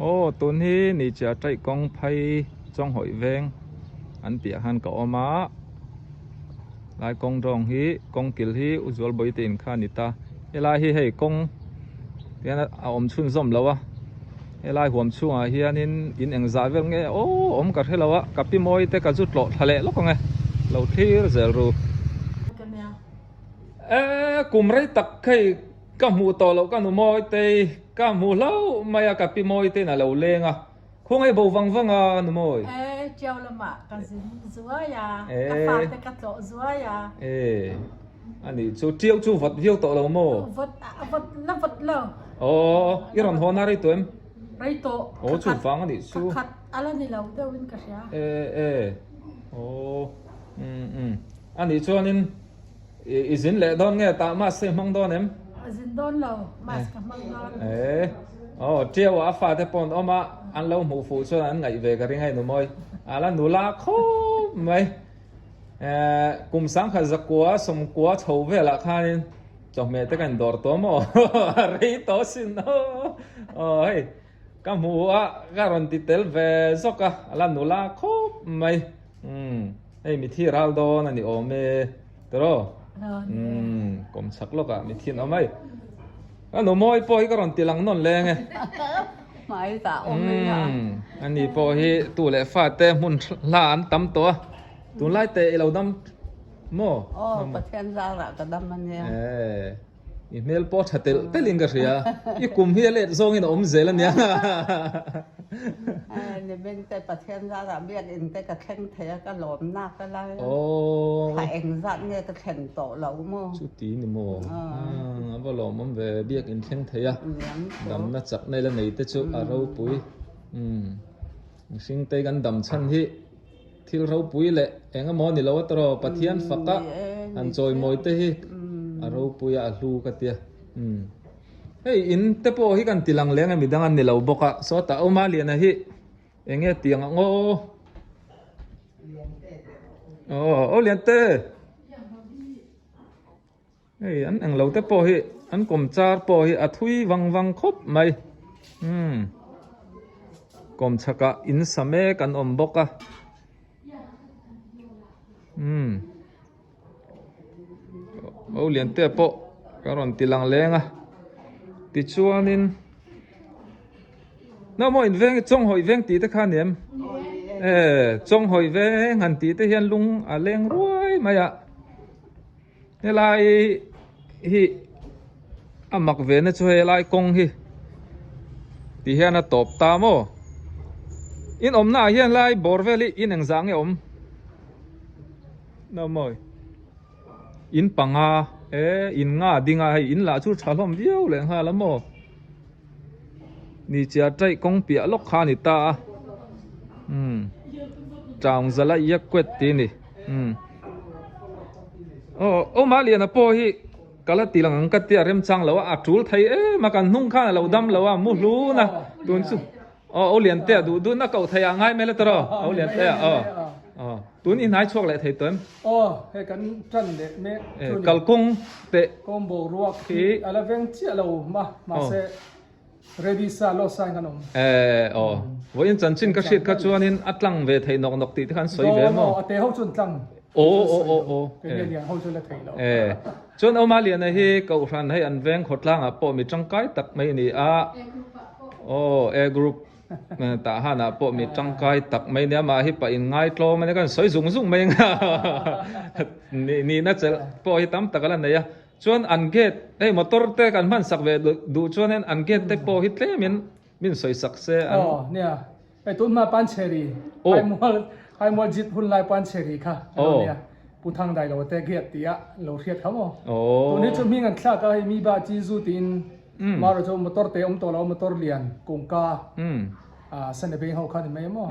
Aw tun hi ni chiah taih kawng phai chawnghawih veng an tih ah khan ka awm a lai kawng dawng hi kawng kil hi u zual bawi te in kha a ni ta helai hi hei kawng tihian a awm chhunzawm lo a helai huam chhungah hianin in engzah vel nge aw awm ka hre lo a ka pi mawi te ka zu tlawh thla leh lawk ang e lo thlir zel ru. E kum rei tak hei ka hmuh tawh loh ka nu mawi tei ka hmuh hlauh mai a ka pi mawi tein a lo leng a khawngaih bo vang vang a nu mawi. E Tiau lamah ka zin zuai a ka fate ka tlawh zuai a. E ani chu Tiau chu vawt viau tawh lo maw? Vawt vawt la vawt lo. Aw i rawn hawn a rei tawh em? Rei tawh. Aw chu vang anih chu. Ka khat a la ni lo deuh in ka hria. E e aw um um anih chuanin. I zin leh dawn nge tah mask hi hmang dawn em? A zin dawn lo, mask ka hmang dawn. E, aw Tiau ah a fate pawh an awm a, an lo hmuh fuh chuan an ngaih ve ka ring hei nu mawi. A la nula khawp mai. E, kum sangkhat zakua sawmkua chho velah khanin chawhmeh te ka indawr tawh maw? A rei tawh sin aw. Aw hei ka hmu a, ka rawn ti tel ve zawk a, a la nula khawp mai. Umm hei mithi ral dawn a ni awm e tiraw umm kawm chhak lawk ah mithi an awm mai ka nu mawi pawh hi ka rawn ti lang nawn leng e umm ani pawh hi tu leh fa te hmun hla an tam tawh a tunlai te i lo dam maw aw Pathian zarah ka dam ania e. I hmel pawh tha telh telh in ka hria. I kum hi a let zawng in a awm zel a nia. Ni beng te Pathian zarah biakinn te ka thleng thei a, ka lawm nak a lai a. Thla eng zat nge ka thlen tawh lo maw? Chuti ni maw? A va lawmawm ve biakinn thleng thei a. Damna chakna ila nei te chu a ropui. Mihring te kan dam chhan hi. Thil ropui leh eng emaw ni lo a tawrh aw, Pathian faka han chawimawi te hi a ropui a, a hlu ka tia. Umm. Hei in te pawh hi kan ti lang leng e midang an ni lo bawk a, sawtah Uma Liana hi eng nge tiang ang aw. Aw, aw Liante. Hei an englo te pawh hi an kawm char pawh hi a thui vang vang khawp mai umm kawm chhakah in sa mek an awm bawk a umm ho lian te pawh ka rawn ti lang leng a tichuanin Nau in veng chawnghawi veng tih te kha a ni em? E chawnghawi veng han tih te hian lung a leng ruai mai a. Helai hi a mak ve na chu helai kawng hi ti hian a tawp ta maw in awmna ah hian helai bawr vel hi in engzah nge awm no mawi in panga e in nga ding a hei in lah chu tha hlawm viau leh nghal a maw ni chiah taih kawng piah lawk kha a ni ta a umm Changzala Yakwet tih a ni umm. Aw aw mah liana pawh hi ka la ti lang ang ka tia remchang lo a a tul thei em a kan hnung khan a lo dam lo a mu hlun a tun chu aw aw lian te a duh dun a koh thei ah ngai mai la tawh aw lian te a aw aw tun i hnai chhuak leh thei tawh em aw hei kan tan leh mek kalkawng teh kawng boruak hi a la veng chiah lo ma mahse Ready sa lo sa in kan awm. Eh aw vawiin chanchin ka hriat kha chuanin a tlang ve thei nawk nawk tih te khan sawi ve maw? A te ho chu an tlang. Aw aw aw aw. Kei nge lian ho chu la thei lo. Eh chuan Awma Liana hi Kohhran hei an veng khawtlangah pawh mi tangkai tak mai a ni a. Aw A group tah hanah pawh mi tangkai tak mai a ni a mah hi pah in ngaitlawm a nia kan sawi zung zung mai ang a. Nihna chelh pawh hi tam tak a la nei a. Chuan an gate hei motor te kan hman sak ve duh chuan hian an gate te pawh hi tlem in min sawi sak se an. Aw nia hei tun hma Pancheri Haimual Haimual jit hun lai Pancheri kha alo nia Pu Thangdai lo te gate tih a lo hriat kha maw tun hi chu hming an thlak a hei mi ba chi zu tiin marawh chu motor te awm tawh lo motor lian kawngka ah Sanebeng ho kha ni mai maw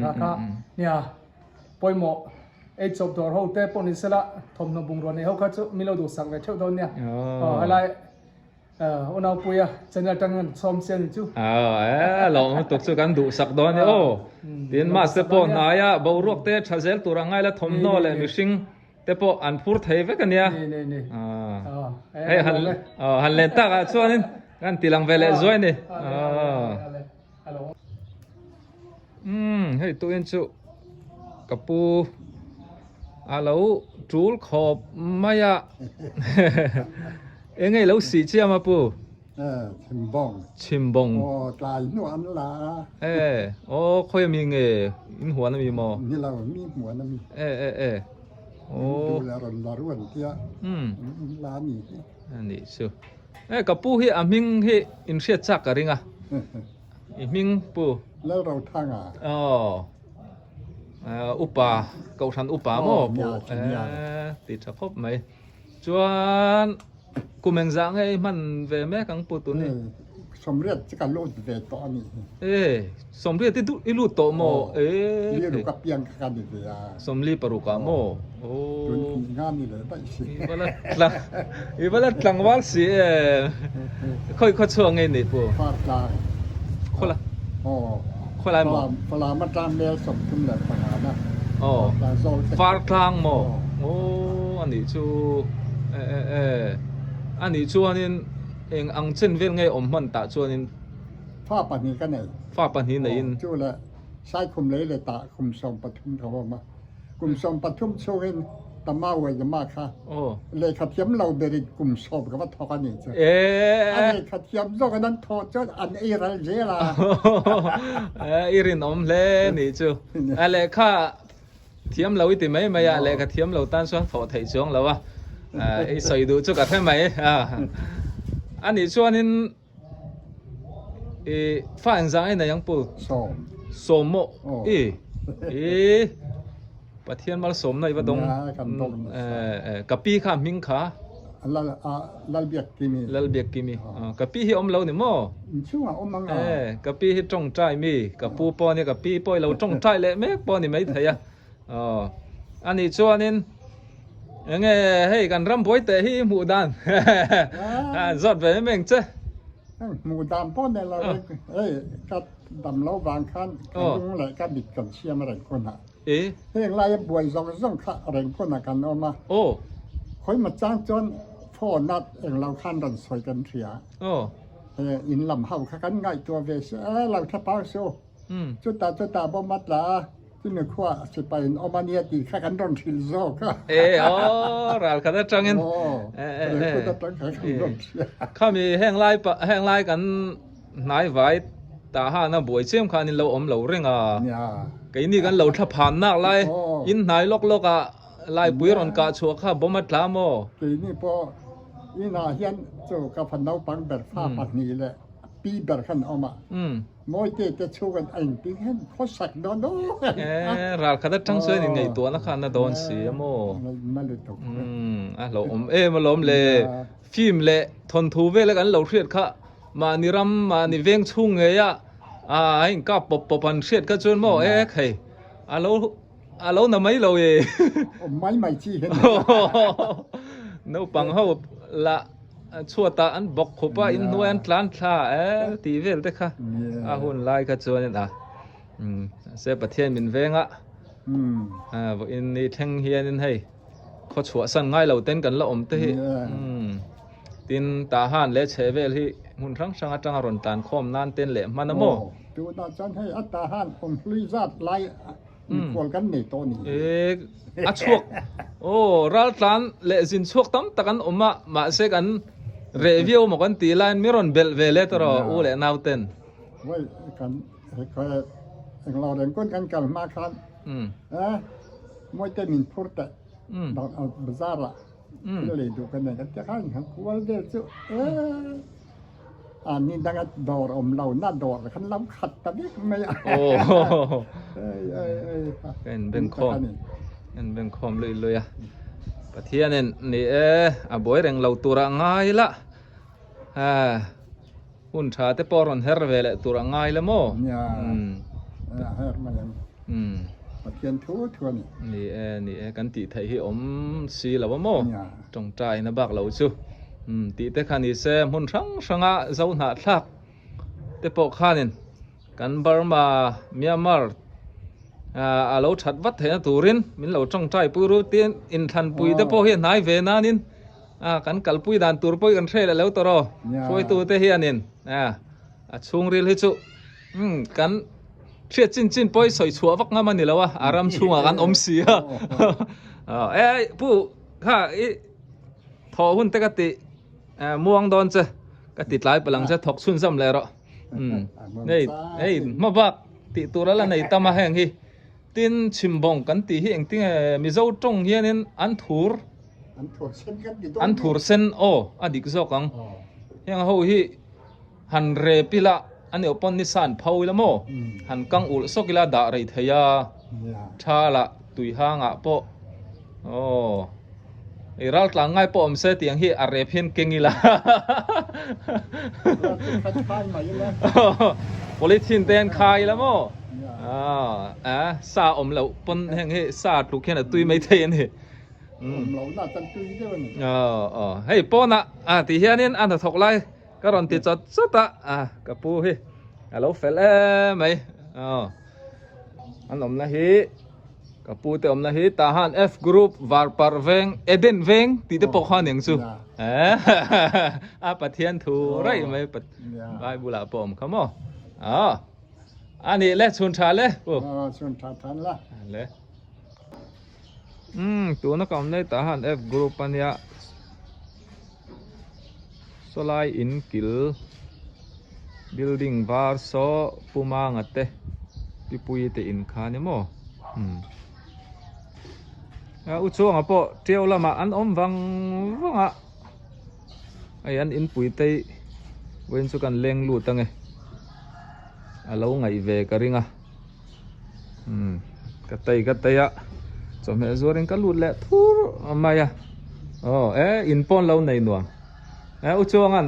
kha kha nia. Pawimawh, ei chawp dawr ho te pawh ni sela thawmhnaw bungrua nei ho kha chu min lo duhsak ve theuh dawn nia. Aw helai Unaupuia channel atangin an sawm chian ni chu. Aw e lawm lutuk chu kan duhsak dawn nia aw. Tin mahse pawh hnaia boruak te tha zel tur ang ngaila thawmhnaw leh mihring te pawh an phur thei vek a nia. Hei han len takah chuanin kan ti lang ve leh zuai ni. a lo awm. Umm hei tuin chu ka pu a lo tul khawp mai a eng nge lo sih chiam a pu? Chhimbawng. Chhimbawng. Aw tlai hnuah an la a. E aw khawi ami nge in huan ami maw? Ni lo mi hmuan ami. E e e aw. In duh leh rawn la ruan tia in la a ni hi. A nih chu. E ka pu hi a hming hi in hriat chak ka ring a. I hming pu. Lalrothanga. Aw. Upa Kohhran upa maw pu. Ti tha khawp mai. Chuan kum engzah nge i hman ve mek ang pu tun hi? Sawmriat chu ka lut ve tawh a nih hi. E sawmriat i i lut tawh maw? E li ruk a piang kha ka ni ve a. Sawmli paruk ah maw? Aw. Tun hnih nga ni leh daih si. I va la tlang i va la tlangval si e. Khawi khaw chhuak nge nih pu? Fartlang. Khawla. Aw. Khawlai maw? Falam atang mel 35 na. Aw. Fartlang maw? Aw anih chu e e e anih chuanin eng ang chen vel nge awm hman tah chuanin Fa pahnih ka nei. Fa pahnih neiin. Chu le Saikhum lei leh tah kum 13 ka awm a. Kum 13 chhungin Tama Uaiyama kha lehkha thiam lo berin kum 10 ka va thawk a nih chu. A lehkha thiam zawkin an thawh chuan an ei ral zel a. I rinawm hle nih chu. A lehkha thiam lo i ti mai mai a, lehkha thiam lo tan chuan thawh theih chuang lo a. I sawi duh chu ka hre mai. A nih chuanin I fa engzah nge nei ang pu? Sawm. Sawm maw? I i Pathian malsawmna i va dawng. Nia kan dawng nasa. Ka pi kha hming kha? Lal a Lalbiak Kimi. Lalbiak Kimi. Ka pi hi awm lo ni maw? Inchhungah awm ang a. Ka pi hi tawngtai mi, ka pu pawh ania ka pi pawh i lo tawngtai leh mek pawh a ni maithei a. Aw anih chuanin enge hei kan ram buai teh hi i hmuh dan zawt ve em em che. Hmuh dan pawh nei lo hei ka dam lo vang khan ka lung leh ka mit kan siam reng hunah heng laia buai zawng zawng kha reng hunah kan awm a khawi ma chang chuan phone a englo khan rawn sawi kan hria in lam ho kha kan ngaihtuah ve si e lo tha pau su. Chutah chutah bawm a tla a, chumi khuah sipai in awm a nia tih kha kan rawn hrilh zawk a. E aw, ral khat atangin. Aw, ral khat atang kha kan rawn hria. Khami heng lai pah, heng lai kan hnai vai tah han a buai chiam khan in lo awm lo reng a. Nia. Keini kan lo thla phan nak lai, in hnai lawk lawk ah laipui rawn kah chhuah kha bawm a tla maw? Keini pawh inah hian chu ka fa naupang ber fa pahnih leh pi ber khan awm a. Mawite te chhung an ain ping hian khawsak dawn dawn a. E, ral khat atang chuan in ngaihtuahna kha na dawn si a maw? Na lutuk. Umm, a hlauhawm em alawm le. Film leh thawnthu vel a kan lo hriat kha mahni ram, mahni veng chhung ngei a a in kap pawp pawp an hriat kha chuan maw e khei a lo a lo na mai lo e. Awm mai mai chi hian. Naupang ho lah Chhuatah an bawk khup a, inhnuai an tlan thla e tih vel te kha a hun lai kha chuanin a se Pathian min veng a, vawiin ni thleng hianin hei khaw chhuahsan ngai lo ten kan la awm te hi tin Tahan leh chheh vel hi hmun hrang hrang atanga rawn tlan khawm nan ten leh hman a maw? Tunah chuan hei a Tahan awmhlui zat lai Mikhual kan nei tawh a ni. E, a chhuak. Aw, raltlan leh zin chhuak tam tak an awm a, mahse kan reh viau maw kan tih laiin mi rawn belh ve let erawh u leh nau ten. Wei, kan englo reng pawn kan kal hma khan e, Mawite min phur teh bazar ah thil lei duh ka nei kan ti khan han kual vel chu e. A ni danga dawr awm lo na dawr khan lo khat ta vek mai a. Aw. Ka in beng khawm. In beng khawm lui lui a. Pathianin ni e a buai reng lo tur a ngai la. Ha hun tha te pawh rawn her ve leh tur a ngai la maw. Nia. A her mai ang. Pathian thu thu a ni. Ni e ni e kan tih theih hi awm si lo a maw. Nia. Tawngtaina bak lo chu tih te kha ni se hmun hrang hranga zo hnahthlak te pawh khanin kan Burma Myanmar a lo that vat theihna turin min lo tawngtai pui ru tin inthlanpui te pawh hi a hnai ve nanin kan kalpui dan tur pawh hi kan hre leh lo tawh rawh hruaitu te hianin a chhungril hi chu. Umm kan hriat chin chin pawh hi sawi chhuah vak ngam a ni lo a, a ram chhungah kan awm si a. E pu kha i thawh hun te ka ti muang dawn che ka ti tlai palang che thawk chhunzawm leh rawh. Umm hei hei hma bak tih tur a la nei tam a heng hi. Tin chhimbawng kan tih hi engtinge Mizo tawng hianin an thur an thur sen aw a dik zawk ang. Heng ho hi Han rep ila a nih pawn nisa an pho ila maw? Han kang ulh sawk ila dah rei thei a, tha lah tui hangah pawh aw ei ral tlang ngai pawh awm se tiang hi a rep hian keng ila polythene te hian khai ila maw? A sa awm loh pawn heng hi sa tluk hian a tui mai thei a ni. Aw hei pawnah ti hianin a hnathawk lai. Ka rawn ti chawt chawt a, a ka pu hi a lo fel em mai aw an awmna hi ka pu te awmna hi tah han F group Varpar veng Eden veng tih te pawh kha aniang chu a Pathian thu raih mai Bible ah pawh awm kha maw aw a nih le chhun tha le pu chhun tha than la le um tuna ka awmna hi tah han F group ania. Sawlai in kil building var saw Pumanga te Pipuii te in kha ni maw umm a u chhuangah pawh tiau lamah an awm vang vang a hei an inpui te hi vawiin chu kan leng lut ange a lo ngaih ve ka ring a umm ka tei ka tei a chawhmeh zuarin ka lut leh thur mai a aw e in pawn lo nei nuam e u chuangan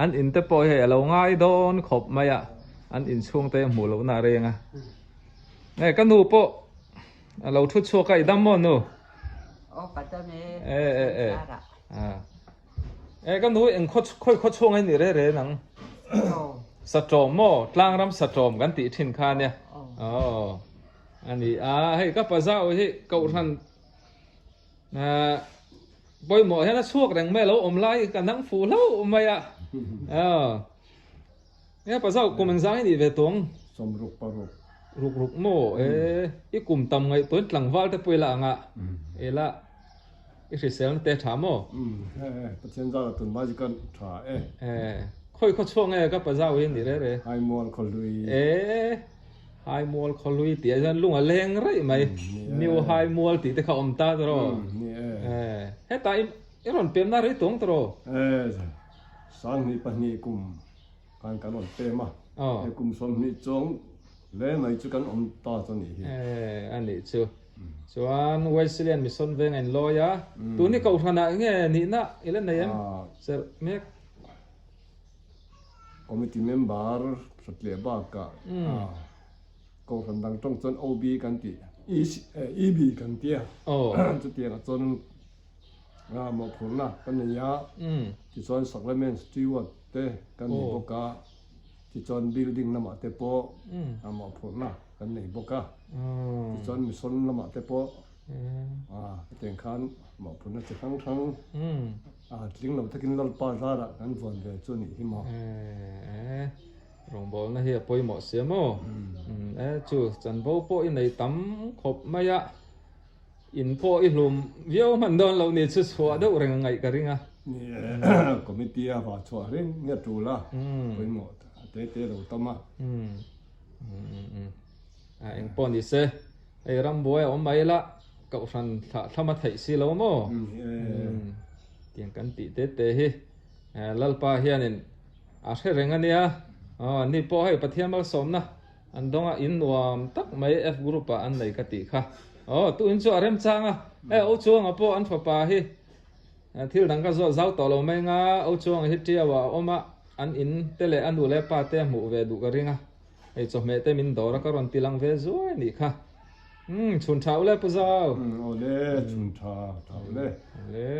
an in te pawh hei a lo ngai dawn khawp mai a an inchhung te hmuh loh na a reng a e ka nu pawh a lo thu chhuak a i dam maw nu e e e a E ka nu eng khaw khawi khaw chhung a ni re re nang Satawm maw tlang ram satawm kan tih thin kha nia aw a ni a hei ka pazau hi kohhran pawimawh hian a chhuak reng mai a lo awm lai ka nang fuh hlauh mai a aw e pazau kum engzang i nih ve tawng Sawmruk paruk ruk ruk maw e i kum tam ngaihtuahin tlangval te pawh i la ang a ela I hrisel na te tha maw? Umm he he Pathian zara tun mai chu kan tha e. E khawi khaw chhuak nge ka pazau hi ni re re. Haimual khawhlui. E Haimual khawhlui tih ah hian lung a leng raih mai. New Haimual tih te kha awm ta tawh. Ni e. E hetah i rawn pem na rei tawng tawh. E 2002 kum khan kan rawn pem a. He kum 20 chuang le mai chu kan awm ta chu a nih hi. E a nih chu. Chuan Wesley-a'n Mission veng a inlawi a, tun hi Kohhranah nge nihna i la nei em? Serh mek. Committee member hratleh bakah Kohhran dang tawng chuan OB kan tih, EB kan tia, chutiangah chuan mawhphurhna kan nei a, tichuan Sacrament Steward te kan nei bawk a, tichuan building lamah te pawh mawhphurhna kan nei bawk a, tichuan mission lamah te pawh hetiang khan mawhphurhna chi hrang hrang tling lo takin Lalpa zarah kan vuan ve chu a nih hi maw. Rawngbawlna hi a pawimawh sia maw? E chu chanvo pawh i nei tam khawp mai a, in pawh i hlum viau hman dawn lo ni chu chhuah deuh reng a ngaih ka ring a. Ni e, committee a vah chhuah reng nge tul a, pawimawh te te lo tam a. A eng pawh ni se, hei rambuai a awm mai la, kohhran thlah thlam a theih si lo maw? Tiang kan tih te te hi Lalpa hianin a hre reng a nia. Aw ni pawh hei Pathian malsawmna an dawng a, in nuam tak mai F group ah an nei ka tih kha. Aw tuin chu a remchang a, hei O Chuanga pawh an fapa hi Thil dang ka zawt zau tawh lo mai nga, O Chuanga hi Tiau ah a awm a, an in te leh a nu leh pa te a hmuh ve duh ka ring a, hei chawhmeh te min dawr a ka rawn ti lang ve zuai nih kha. Umm chhun tha u le Pu Zau. Umm aw le, chhun tha tha u le. Aw le.